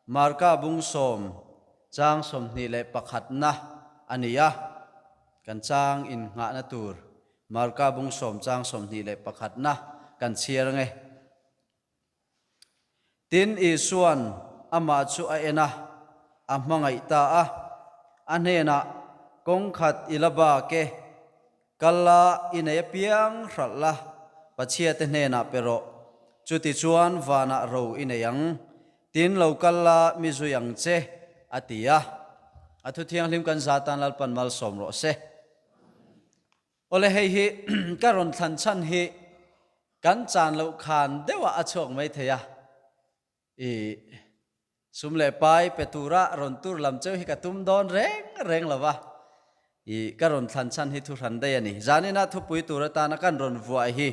Marka bung sawm chang 21 na a ni a, kan chang innghahna tur Marka bung sawm chang 21 na kan chhiar ange. Tin, Isua'n amah chu a en a, a hmangaih ta a, a hnenah, Kawng khat i la bak e, kal la, i nei apiang hralh la, Pathiate hnenah pe rawh, chutichuan vanah ro i nei ang, tin lo kal la mi zui ang che, a ti a. A thu thianghlim kan za tan Lalpan malsawm rawh se. Awle hei hi ka rawn thlan chhan hi kan chan loh khan deuhah a chhuak mai thei a, i sum leh pai pe tura rawn tur lam cheu hi ka tum dawn reng reng lo va, i ka rawn thlan chhan hi thu hran daih a ni. Zanina thupui tur atana kan rawn vuah hi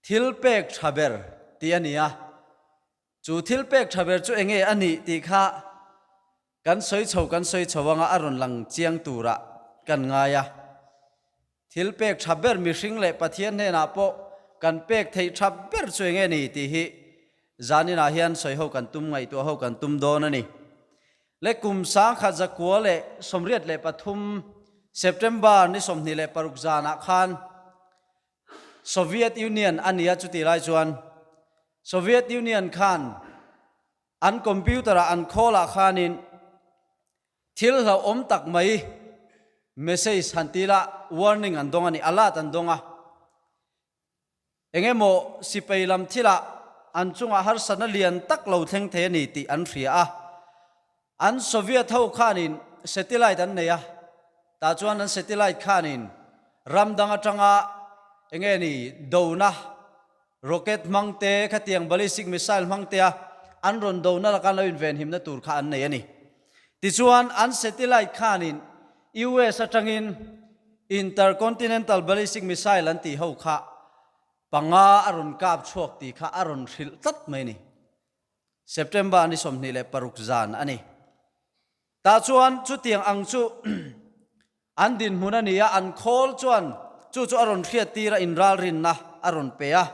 thil pek tha ber tih a ni a, chu thil pek tha ber chu enge a nih tih kha Kan sawi chho kan sawi chho anga a rawn lang chiang turah kan ngai a. Thil pek tha ber mihring leh Pathian hnenah pawh kan pek theih tha ber chu enge ni tih hi zaninah hian sawi ho kan tum ngaihtuah ho kan tum dawn a ni. Le kum 1983 September ni 26 zanah khan Soviet Union a nia chutih lai chuan Soviet Union khan An computer-ah an khawlah khanin thil hlauhawm tak mai message han ti la, warning an dawng a ni, alert an dawng a. Eng emaw sipai lam thilah an chungah harsatna lian tak lo thleng thei a ni tih an hria a. An Soviet ho khanin satellite an nei a, tah chuan an satellite khanin ram dang atanga eng nge ni dona Rocket hmang te, khatiang ballistic missile hmang te a an rawn dona laka an lo invenhimna tur kha an nei a ni. Tichuan, an satellite khanin US atangin intercontinental ballistic missile an tih ho kha panga a rawn kap chhuak tih kha a rawn hrilh tlat mai a ni. September ni 26 zan a ni. Tah chuan chutiang ang chu an dinhmun a ni a, an khawl chuan chu chu a rawn hriat tir a, inralrinna a rawn pe a.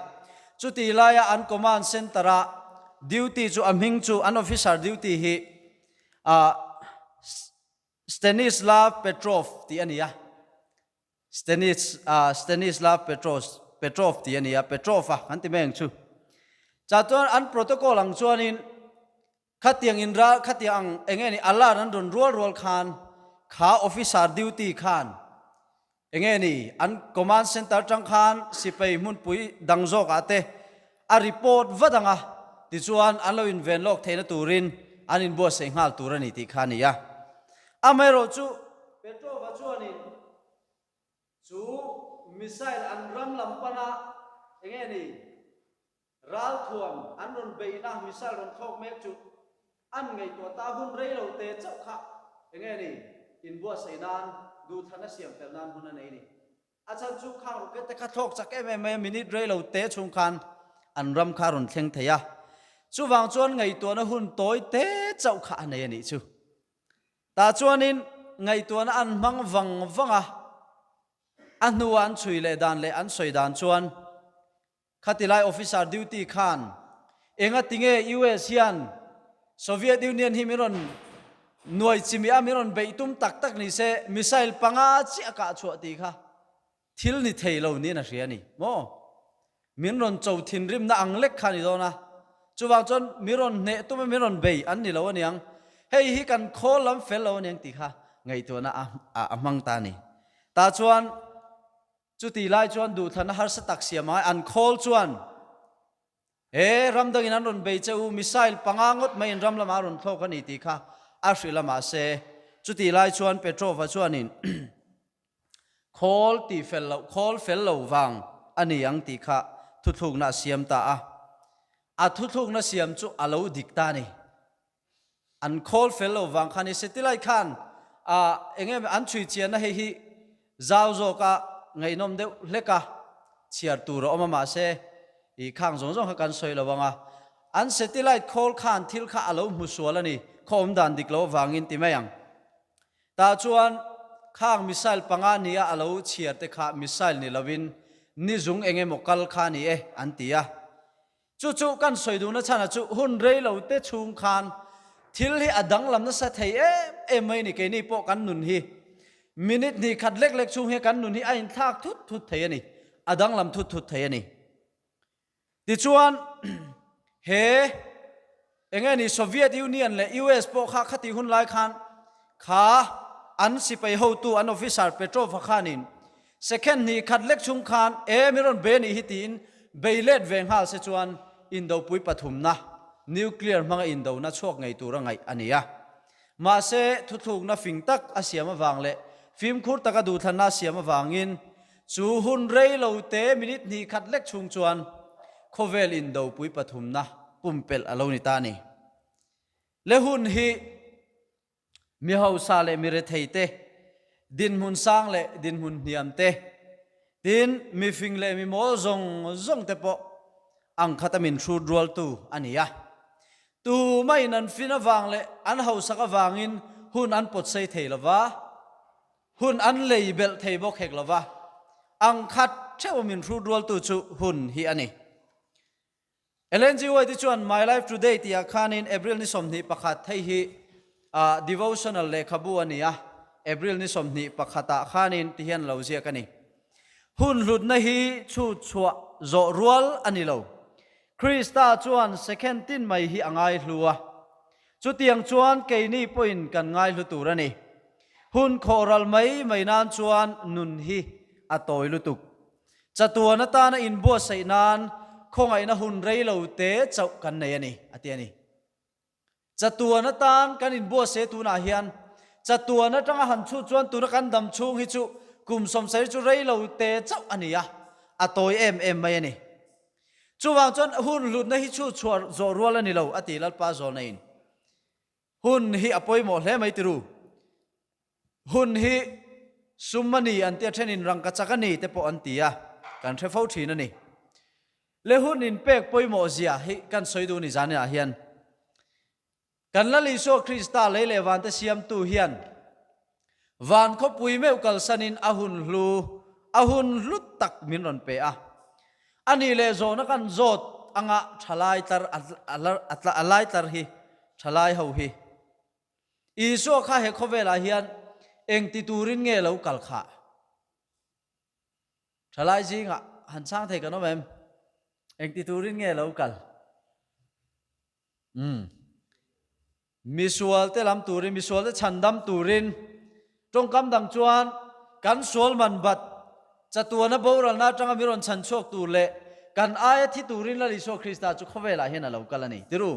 Chutih laia an command centre-a duty chu a hming chu an officer duty hi Stanislav Petrov tih a ni a. Stanis, Stanislav Petros, Petrov tih a ni a, Petrov a kan ti mai ang chu. Chah chuan an protocol ang chuanin Khatiang in ral, khatiang ang eng nge ni alarm an rawn rual rual khan kha officer duty khan eng nge ni an command center tang khan sipai hmunpui dang zawk ah te a report vat ang a, tichuan an lo inven lawk theihna turin an inbuatsaih nghal tur a ni tih kha a ni a. Amaherawhchu Petrova chuanin chu missile an ram lam pana eng nge ni Ralthuam an rawn beihna missile rawn thlawk mek chu an ngaihtuah ta hun rei lo te chauh kha enge ni inbuatsaih nan duhthlanna siam fel nan hun a nei ni. A chhan chu khang rocket te kha thlawk chak em em mai a, minute rei lo te chhung khan an ram kha a rawn thleng thei a. Chuvang chuan ngaihtuahna hun tawi te chauh kha a nei a nih chu. Tah chuanin ngaihtuahna an hmang vang vang a, a hnua an chhui leh dan leh an sawi dan chuan, Khatilai officer duty khan enga tinge US hian Soviet Union hi min rawn nuai chimi a, min rawn beih tum tak tak ni se missile panga chiah a kah chhuah tih kha thil ni thei lo niin a hria a ni maw? Min rawn cho thinrimna ang lek kha a ni dawn a, chuvang chuan min rawn hneh tum a min rawn bei an ni lo aniang, hei hi kan khawl lam fel lo aniang tih kha ngaihtuahna a hmang ta a ni. Tah chuan Chutih lai chuan duhthlanna harsa tak siam ai an khawl chuan, He ram dangin an rawn bei che u, missile panga ngawt maiin ram lamah a rawn thlawk a ni tih kha a hrilh a mahse chutih lai chuan Petrova chuanin khawl tih fel loh, khawl fel lo vang a ni ang tih kha thuthlukna a siam ta a. A thuthlukna siam chu a lo dik ta a ni. An khawl fel lo vang khan i satellite khan a eng em an chhui chianna hei hi zau zawka ngaihnawm deuh hlek a chhiar tur a awm a mahse i khang zawng zawng kha kan sawi lo ang a an satellite khawl khan thil kha a lo hmu sual a ni khaw awm dan dik lo avangin ti mai ang tah chuan khang missile panga nia a lo chhiar te kha missile ni lovin nizung eng emaw kal kha a ni e an ti a. Chu chu kan sawi duhna chhanah chu hun rei lo te chhung khan Thil hi a danglam nasa thei em em mai a ni. Keini pawh kan nun hi minute hnih khat lek lek chhung hian kan nun hi a inthlak thut thut thei a ni. A danglam thut thut thei a ni. Tichuan, he eng nge ni Soviet Union leh US pawh kha khati hun lai khan kha an sipai hotu an officer Petrov-a khanin second hnih khat lek chung khan e mi rawn be nih hi tiin bei let ve nghal se chuan indopui pathumna nuclear hmanga indona chhuak ngei tura ngaih a ni a. Mahse, thuthlukna fing tak a siam avang leh fimkhur taka duhthlanna a siam avangin Chu hun rei lo te minute hnih khat lek chhung chuan khawvel indopui pathumna pumpelh a lo ni ta a ni. Le hun hi mi hausa leh mi rethei te, dinhmun sang leh dinhmun hniam te, tin mi fing leh mi mawl zawng zawng te pawh ang khata min hrut rualtu a ni a. Tumahin an fin avang leh an hausak avangin hun an pawtsei thei lo va. Hun an lei belh thei bawk hek lova, ang khat theuh min hrut rualtu chu hun hi a ni. Ellen G. White chuan My Life Today tihah khanin April ni 21 hei hi devotional lehkhabu a ni a, April ni 21 ah khanin ti hian lo ziak a ni. Hun hlutna hi chhut chhuah zawh rual a ni lo. Krista chuan second tin mai hi a ngaihlu a, Chutiang chuan keini pawhin kan ngaihlu tur a ni. Hun khawhral mai mai nan chuan nun hi a tawi lutuk. Chatuan atana inbuatsaih nan khawngaihna hun rei lo te chauh kan nei a ni, a ti a ni. Chatuan atan kan inbuatsaih tunah hian chatuan atanga han chhut chuan tuna kan dam chhung hi chu kum sawmsarih chu rei lo te chauh a ni a, a tawi em em mai a ni. Chuvang chuan hun hlutna hi chhut chhuah zawh rual a ni lo, a ti Lalpa zawlnaiin. Hun hi a pawimawh hle mai tiru. Hun hi sum a ni an tia thenin rangka chak a ni te pawh an ti a, kan hre fo thin a ni. Le hun inpek pawimawh zia hi kan sawi duh ni zaninah hian. Kan Lal Isua Krista lei leh vante siamtu hian van khawpui meuh kalsanin a hun hlu, a hun hlu tak min rawn pe a. A nih leh zawhna kan zawt anga thalai tlar a lai tlar hi, thalai ho hi. Isua kha he khawvelah hian engti turin nge lo kal khah? Thalai zingah han chhang thei kan awm em? Engti turin nge lo kal? Umm. Misualte lam turin, misualte chhandam turin, tawngkam dang chuan kan sual man bat chatuana boralna atanga mi rawn chhan chhuak tur leh kan aia thi turin Lal Isua Krista chu khawvelah hian a lo kal a ni. Tiru.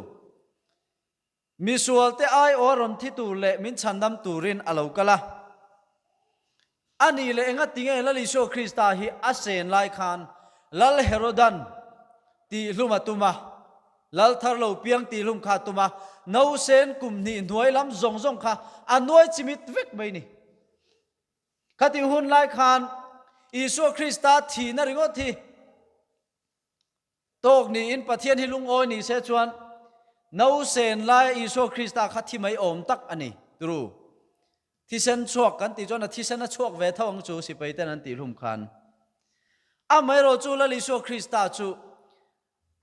Misualte aiawh a rawn thi tur leh min chhandam turin a lo kal a. A nih leh enga tinge Lal Isua Krista hi a sen lai khan Lal Herodan tihhlum a tum a, Lal thar lo piang tihhlum kha a tum a, nausen kum hnih hnuai lam zawng zawng kha a nuai chimit vek mai ni. Khatih hun lai khan Isua Krista thihna ringawt hi Tawk niin Pathian hi lungawi ni se chuan nausen laia Isua Krista kha thi mai awm tak a ni. Turu. Thisen chhuak kan tih chuan a thisen a chhuak ve tho ang chu sipai ten an tih hlum khan. Amaherawh chu Lal Isua Krista chu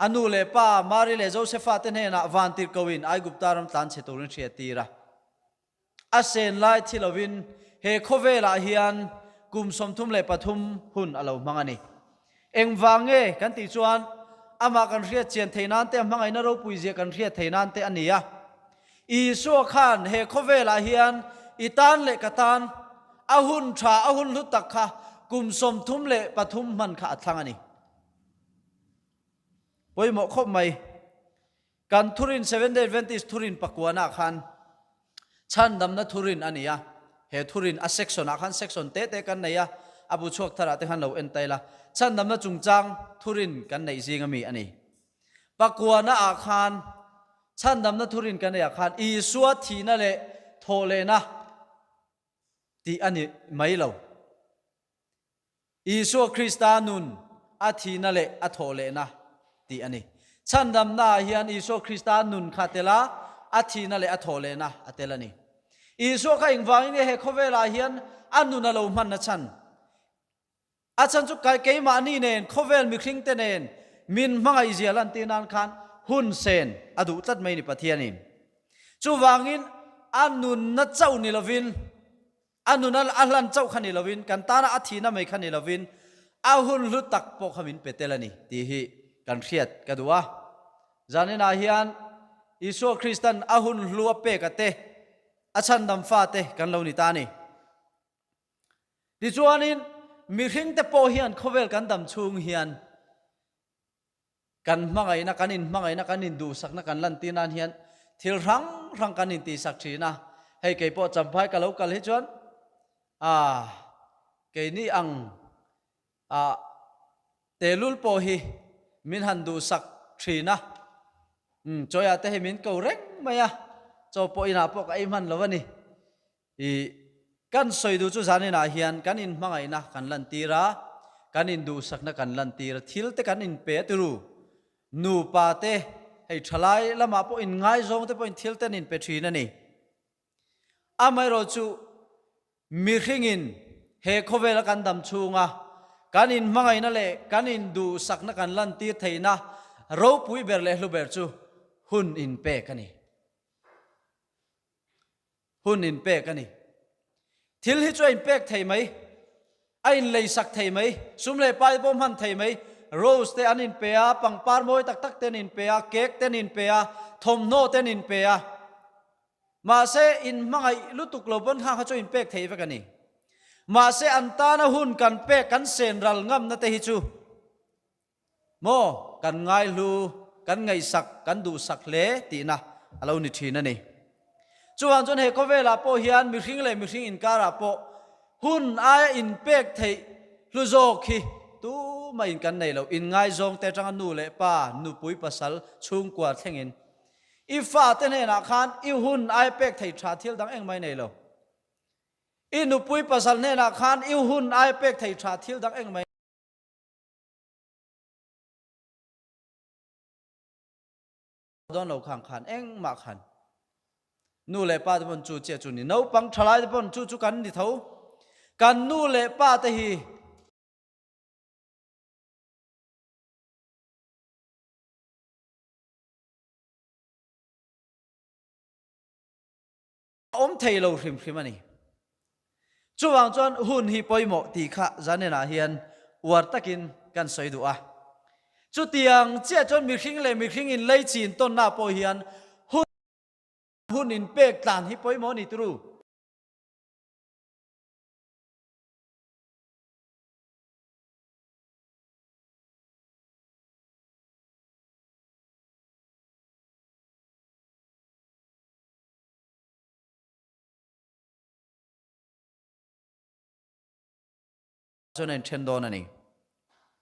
a nu leh pa Mari leh Josefa te hnenah vantirhkohin Aigupta ram tlanchhe turin hriattir a. A sen lai thi lovin he khawvelah hian kum 33 hun a lo hmang a ni. Engvang nge kan tih chuan amah kan hriat chian thei nan te, a hmangaihna ropui zia kan hriat thei nan te a ni a. Isua khan he khawvelah hian i tan leh ka tan a hun tha, a hun hlu tak kha kum 33 hman kha a thlang a ni. Pawimawh khawp mai. Kan thurin Seventh-day Adventist thurin pakuanah khan chhandamna thurin a ni a, he thurin a section ah khan section te te kan nei a, a bu chhuak tharah te khan lo en tail a, chhandamna chungchang thurin kan neih zing ami a ni. Pakuana ah khan chhandamna thurin kan neih ah khan Isua thihna leh thawhlehna tih a ni mai lo. Isua Krista nun a thihna leh a thawhlehna tih a ni. Chhandamnaah hian Isua Krista nun kha a tel a, a thihna leh a thawhlehna a tel a ni. Isua kha engvangin nge he khawvelah hian a nun a lo hmanna chhan? A chhan chu keimahni nen, khawvel mihringte nen min hmangaihzia lantir nan khan hun sen a duh tlat mai ni Pathianin. Chuvangin a nunna chauh ni lovin, a nuna a hlan chauh kha ni lovin, kan tana a thihna mai kha ni lovin, a hun hlu tak pawh kha min pe tel a ni tih hi kan hriat ka duh a. Zaninah hian Isua Kristan a hun hlu a pek a te, a chhandam fate kan lo ni ta a ni. Tichuanin mihringte pawh hian khawvel kan dam chhung hian Kan hmangaihna, kan inhmangaihna, kan induhsakna kan lantir nan hian thil hrang hrang kan intihsak thin a. Hei kei pawh Champhai ka lo kal hi chuan ah keini ang ah tehlul pawh hi min han duhsak thin a. Umm chawiah te hi min ko reng mai a, chaw pawh inah pawh ka ei hman lo a ni. I kan sawi duh chu zaninah hian kan inhmangaihna kan lantir a, kan induhsakna kan lantir a, thil te kan inpe a tiru. Nupa te, hei thalai lamah pawh inngaizawng te pawhin thil te an inpe thin a ni. Amaherawh chu mihringin he khawvela kan dam chhunga kan inhmangaihna leh kan induhsakna kan lantir theihna ropui ber leh hlu ber chu hun inpek a ni. Hun inpek a ni. Thil hi chu a inpek thei mai, a inleisak thei mai, sum leh pai pawh hman thei mai. Rose te an inpe a, pangpar mawi tak tak te an inpe a, cake te an inpe a, thawmhnaw te an inpe a. Mahse, inhmangaih lutuk lo pawn kha kha chu a inpek thei vek a ni. Mahse, an tana hun kan pek, kan sen ral ngamna te hi chu Maw, kan ngaihlu, kan ngaihsak, kan duhsak hle tihna a lo ni thin a ni. Chuvang chuan he khawvelah pawh hian mihring leh mihring inkarah pawh hun aia inpek theih hlu zawk hi tumahin kan nei lo. Inngaizawng te atanga nu leh pa, nupui pasal, chhungkua thlengin i fate hnenah khan i hun aia pek theih tha thil dang engmah i nei lo. I nupui pasal hnenah khan i hun aia pek theih tha thil dang engmah i Dawn lo khang khan engmah khan nu leh pa te pawn chu chiah chu ni naupang thalai te pawn chu chu kan ni tho kan nu leh pa te hi A awm thei lo hrim hrim a ni. Chuvang chuan hun hi pawimawh tih kha zaninah hian uar takin kan sawi duh a. Chutiang chiah chuan mihring leh mihring inlei chin tawnna pawh hian hun hun inpek tlan hi pawimawh a ni turu. Chuan a inthen dawn a ni.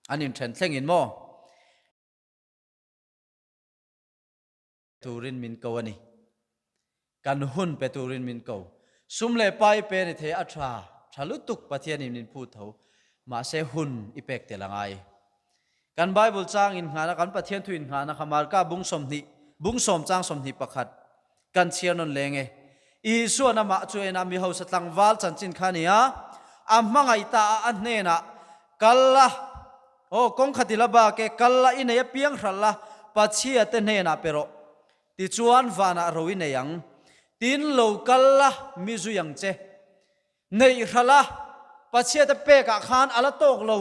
An inthen thlengin maw? Turin min ko a ni. Kan hun pe turin min ko. Sum leh pai pe ni thei a tha, tha lutuk Pathianin min phut tho. Mahse hun i pek tel a ngai. Kan Bible chang inngahna, kan Pathian thu inngahna kha Marka bung 20, bung sawm chang 21 kan chhiar nawn leng e. Isuan amah chu en a, mi hausa tlangval chanchin kha a ni a, a hmangaih ta a, a hnenah, Kal la, aw, kawng khat i la bak e, kal la, i nei a piang hralh la, Pachhia te hnenah pe rawh, tichuan vanah ro i nei ang. Tin, lo kal la, mi zui ang che. Neih hralh a, Pachhia te pekah khan a la tawk lo.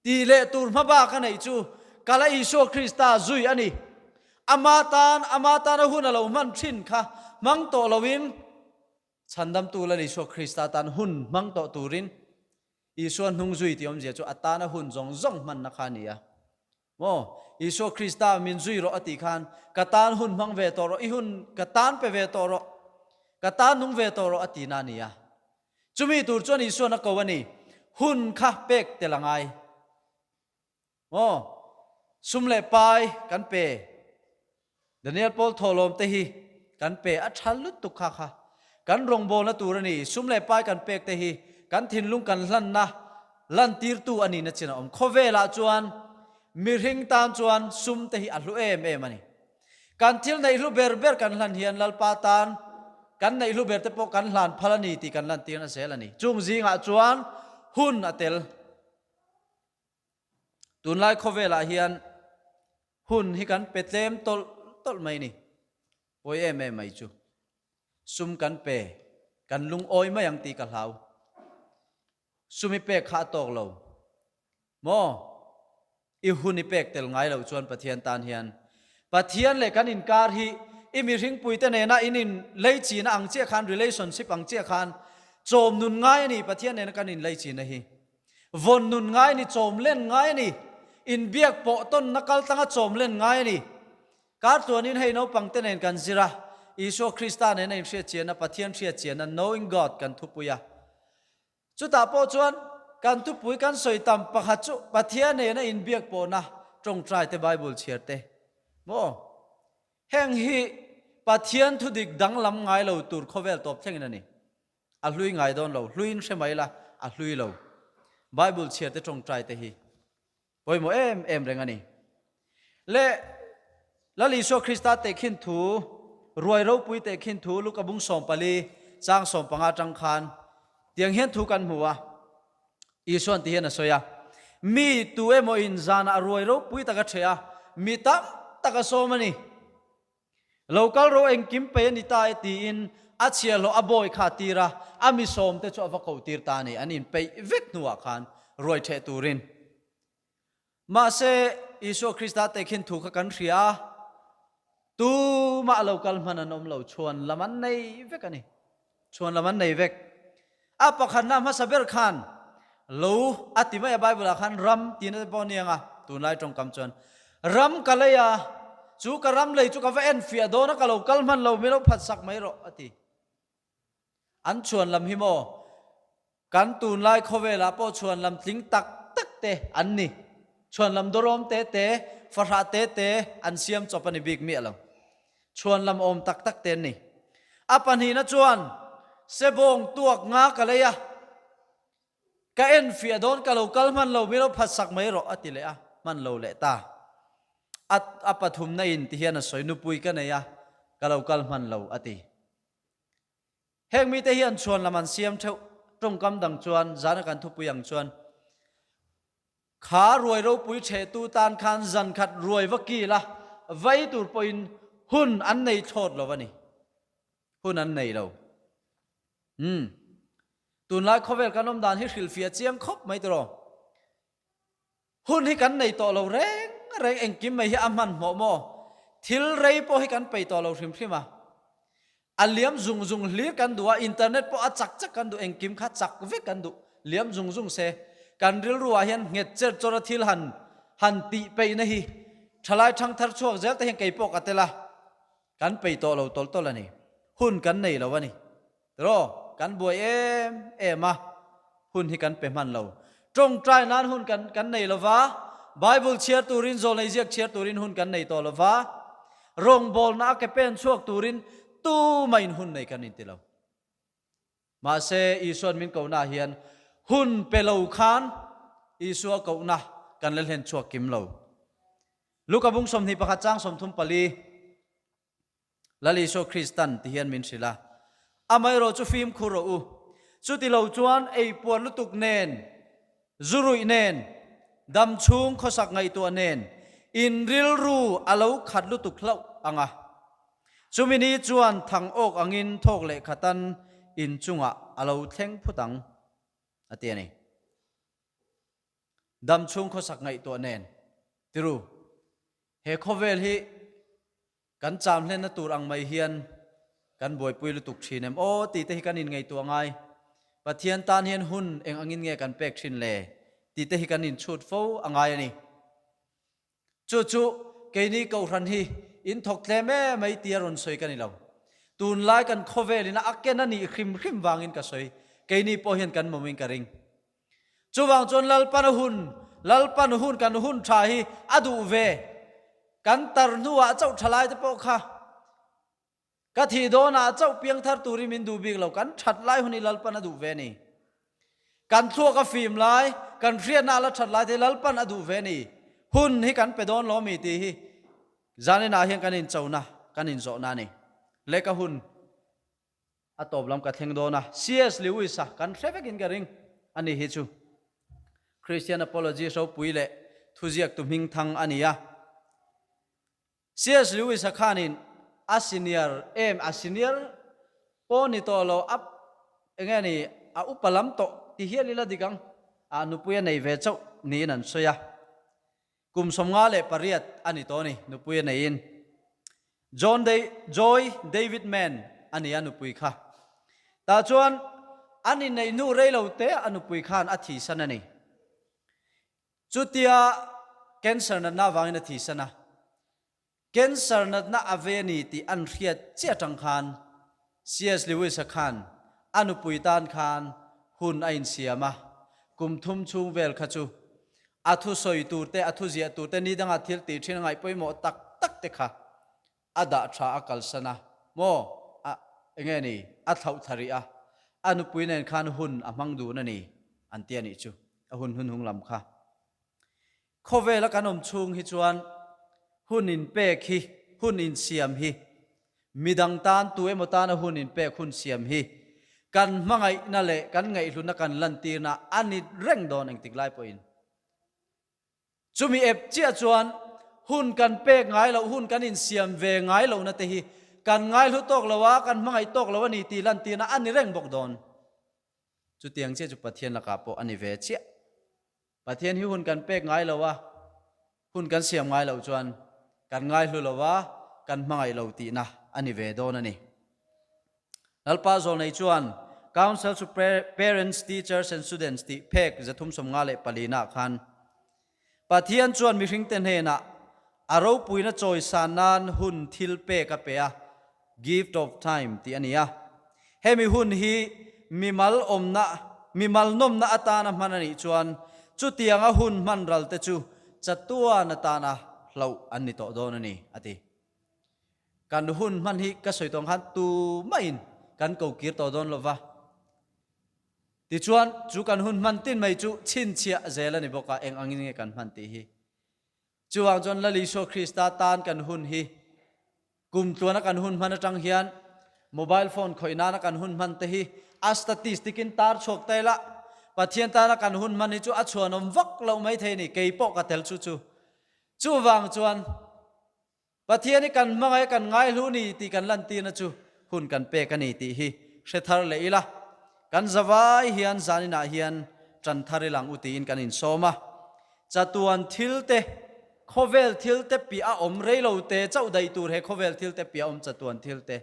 Tih leh tur hma bak a neih chu kala Isua Krista zui a ni. Ama tan, ama tana hun a lo hman thin kha hmang tawh loin Chhandamtu Lal Isua Krista tan hun hmang tawh turin Isua hnung zui tih awmzia chu a tana hun zawng zawng hmanna kha a ni a. Maw? Isua Krista min zui rawh a tih khan ka tan hun hmang ve tawh rawh, i hun ka tan pe ve tawh rawh, ka tan nung ve tawh rawh a tihna a ni a. Chumi tur chuan Isuan a ko a ni, Hun kha pek tel a ngai. Maw? Sum leh pai kan pe. Daniel Paul thawhlawm te hi kan pe a tha lutuk kha kha. Kan rawngbawlna tur a ni. Sum leh pai kan pek te hi kan thinlung kan hlanna lantirtu a nihna chin a awm. Khawvelah chuan mihring tan chuan sum te hi a hlu em em a ni. Kan thil neih hlu ber ber kan hlan hian Lalpa tan kan neih hlu ber te pawh kan hlan phal a ni tih kan lantirna zel a ni. Chung zingah chuan hun a tel. Tunlai khawvelah hian hun hi kan pe tlem tawlh tawlh mai a ni. Pawi em em mai chu. Sum kan pe, kan lungawi mai ang tih ka hlau. Sum i pek kha a tawk lo maw? I hun i pek tel ngai loh chuan Pathian tan hian Pathian leh kan inkar hi i mihringpuite nena in in leichina ang chiah khan relationship ang chiah khan chawm nun ngai a ni Pathian nena kan in leichina hi. Vawn nun ngai a ni, chawm len ngai a ni. Inbiak pawh tawnna kal tlanga chawm len ngai a ni. Kar tluanin hei naupangte nen kan zir a, Isua Krista nena inhriatchianna, Pathian hriatchianna, Knowing God, kan thupui a. Chutah pawh chuan kan thupui kan sawi tam pakhat chu Pathian nena inbiak pawhna, tawngtai te, Bible chhiar te maw? Heng hi Pathian thudik danglam ngai lo tur khawvel tawp thlengin a ni. A hlui ngai dawn lo, hluiin hre mai la, a hlui lo. Bible chhiar te, tawngtai te hi Pawimawh em em reng a ni. Le Lal Isua Krista tehkhin thu, ruai ropui tehkhin thu Luka bung 14 chang 15 atang khan tiang hian thu kan hmu a. Isuan ti hian a sawi a, Mi tu emaw in zanah ruai ropui tak a ṭheh a, mi tam tak a sawm a ni. Lo kal ro engkim pei a ni ta e tiin a chhiahhlawh a bawi kha a tir a, a mi sawmte chu a va ko tir ta a ni, an inpeih vek hnuah khan ruai ṭheh turin. Mahse, Isua Krista tehkhin thu kha kan hria a, tumah lo kal hman an awm lo, chhuan lam an nei vek a ni. Chhuan lam an nei vek. A pakhatna hmasa ber khan lo a ti mai a, Bible ah khan ram tihna te pawh a ni ang a, tunlai tawngkam chuan ram ka lei a, chu ka ram lei chu ka va en fiah dawn a, ka lo kal hman lo, min lo phat sak mai rawh a ti. An chhuan lam hi maw? Kan tunlai khawvelah pawh chhuanlam tling tak tak te an ni. Chhuanlam dawrawm te te, fahrah te te an siam chawp a ni bik miah lo. Chhuanlam awm tak tak te an ni. A pahnihna chuan sebawng tuak nga ka lei a, ka enfiah dawn ka lo kal hman lo, min lo phatsak mai rawh a ti leh a, hman lo leh ta. A a pathumna in ti hian a sawi, nupui ka nei a, ka lo kal hman lo a ti. Heng mite hian chhuan lam an siam theuh, tawngkam dang chuan zana kan thupui ang chuan kha ruai ropui thehtu tan khan zan khat ruai va kil a, vai tur pawhin hun an nei thlawt lo a ni. Hun an nei lo. Umm. Tunlai khawvel kan awm dan hi hrilhfiah chiang khawp mai tiraw. Hun hi kan nei tawh lo reng reng, engkim mai hi a hmanhmawh maw? Thil rei pawh hi kan peih tawh lo hrim hrim a. A liam zung zung hlir kan duh a, internet pawh a chak chak kan duh, engkim kha chak vek kan duh, liam zung zung se. Kan rilru ah hian nghet cher chawr a thil han han tih peihna hi thalai thangthar chhuak zel te hian kei pawh ka tel a, kan peih tawh lo tawlh tawlh a ni. Hun kan nei lo a ni. Tiraw, kan buai em em a, hun hi kan pe hman lo. Tawngtai nan hun kan kan nei lo va, Bible chhiar turin, zawlnei ziak chhiar turin hun kan nei tawh lo va, rawngbawlna a ke pen chhuak turin tumahin hun nei kan inti lo. Mahse, Isua'n min kohnaah hian hun pe lo khan Isua kohna kan la hlen chhuak kim lo. Luka bung 21 chang 34. Lal Isua Kristan ti hian min hrilh a, Amaherawh chu fimkhur rawh u, chuti lo chuan ei puan lutuk nen, zu ruih nen, dam chhung khawsak ngaihtuah nen in rilru a lo khat lutuk hlauh ang a. Chumi ni chuan thang awk angin thawk leh khatan in chungah a lo thleng phut ang, a ti a ni. Dam chhung khawsak ngaihtuah nen, tiru, he khawvel hi Kan cham hlenna tur ang mai hian kan buaipui lutuk thin em aw tih te hi kan inngaihtuah ngai. Pathian tan hian hun eng angin nge kan pek thin le tih te hi kan inchhut fo a ngai a ni. Chu chu keini Kohhran hi in thawk tlem em mai tia rawn sawi ka ni lo. Tunlai kan khawvelin a ken a nih hrim hrim vangin ka sawi. Keini pawh hian kan mawmin ka ring. Chuvang chuan Lalpan a hun, Lalpan hun kan hun tha hi a duh ve. Kan tar hnuah chauh tha lai te pawh kha ka thih dawnah chauh piangthar turin min duh bik lo, kan that lai hun hi Lalpan a duh ve a ni. Kan thluak a fim lai, kan hriatna a la that lai te hi Lalpan a duh ve a ni. Hun hi kan pe dawn lo mi tih hi zaninah hian kan inchona, kan inzawhna a ni. Leka hun. A tawp lam ka thleng dawn a, CS Lewis-a kan hre vekin ka ring a ni hi chu Christian Apologist ropui leh thuziaktu hmingthang a ni a. CS Lewis-a khanin. a senior em, a senior pawh ni tawh lo, a enge ni, a upa lam tawh ti hial ila dik ang, a nupui a nei ve chauh niin an sawi a. Kum 58 a ni tawh a ni, nupui a neiin. John Day, Joy David Mann a ni a nupui kha. Tah chuan an inneih hnu rei lo te a nupui khan a thihsan a ni. Chutia cancer natna avangin a thihsan a. Cancer natna a ve a ni tih an hriat chiah atang khan CS Lewis-a khan a nupui tan khan hun a insiam a, kum thum chhung vel kha chu a thusawi tur te, a thuziah tur te, ni danga thil tih thin a ngaih pawimawh tak tak te kha a dah tha a kalsan a, maw a enge ni a thlauh thla rih a, a nupui nen khan hun a hmang dun a ni an ti a nih chu, a hun hunhung lam kha. Khawvela kan awm chhung hi chuan hun inpek hi, hun insiam hi, midang tan tu emaw tana hun inpek hun siam hi kan hmangaihna leh kan ngaihhlutna kan lantirna a ni reng dawn engtik lai pawhin. Chumi ep chiah chuan hun kan pek ngai loh, hun kan insiam ve ngai lohna te hi kan ngaihlu tawk lo a, kan hmangaih tawk lo a ni tih lantirna a ni reng bawk dawn. Chutiang chiah chu Pathian lakah pawh a ni ve chiah. Pathian hi hun kan pek ngai lo a, hun kan siam ngai loh chuan kan ngaihlu lo a, kan hmangaih lo tihna a ni ve dawn a ni. Lalpa Zawlnei chuan Council to Parents, Teachers and Students tih phek 354 naah khan Pathian chuan mihringte hnenah a ropuina chawisan nan hun thil pek a pe a, gift of time tih a ni a. Hemi hun hi mimal awmna, mimal nawmna atana hman a nih chuan chutianga hun hman ral te chu chatuan atana hlauh an ni tawh dawn a ni, a ti. Kan hun hman hi ka sawi tawng khan tumahin kan kokir tawh dawn lova. Tichuan, chu kan hun hman tin mai chu chhinchhiah zel a ni bawk a, eng angin nge kan hman tih hi. Chuvang chuan Lal Isua Krista tan kan hun hi kum tluana kan hun hman atang hian mobile phone khawih nana kan hun hman te hi a statistic in tar chhuak ta ila, Pathian tana kan hun hman hi chu a chhuanawm vak loh mai thei a ni, kei pawh ka tel chu chu. Chuvang chuan Pathian hi kan hmangaih a kan ngaihlu ni tih kan lantirna chu hun kan pek a ni tih hi hre thar leh ila, kan zavai hian zaninah hian tan thar i lang u tiin kan insawm a. Chatuan thil te, khawvel thil te piah a awm rei lo te chauh daih tur he khawvel thil te piah a awm chatuan thil te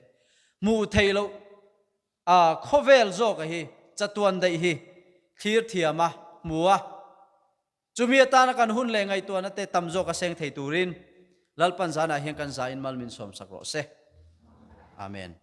hmuh theih loh a khawvel zawka hi chatuan daih hi thlir thiam a, hmu a. Chumi atana kan hun leh ngaihtuahna te tam zawk a seng thei turin Lalpan zanah hian kan zain mal min sawmsak rawh se. Amen.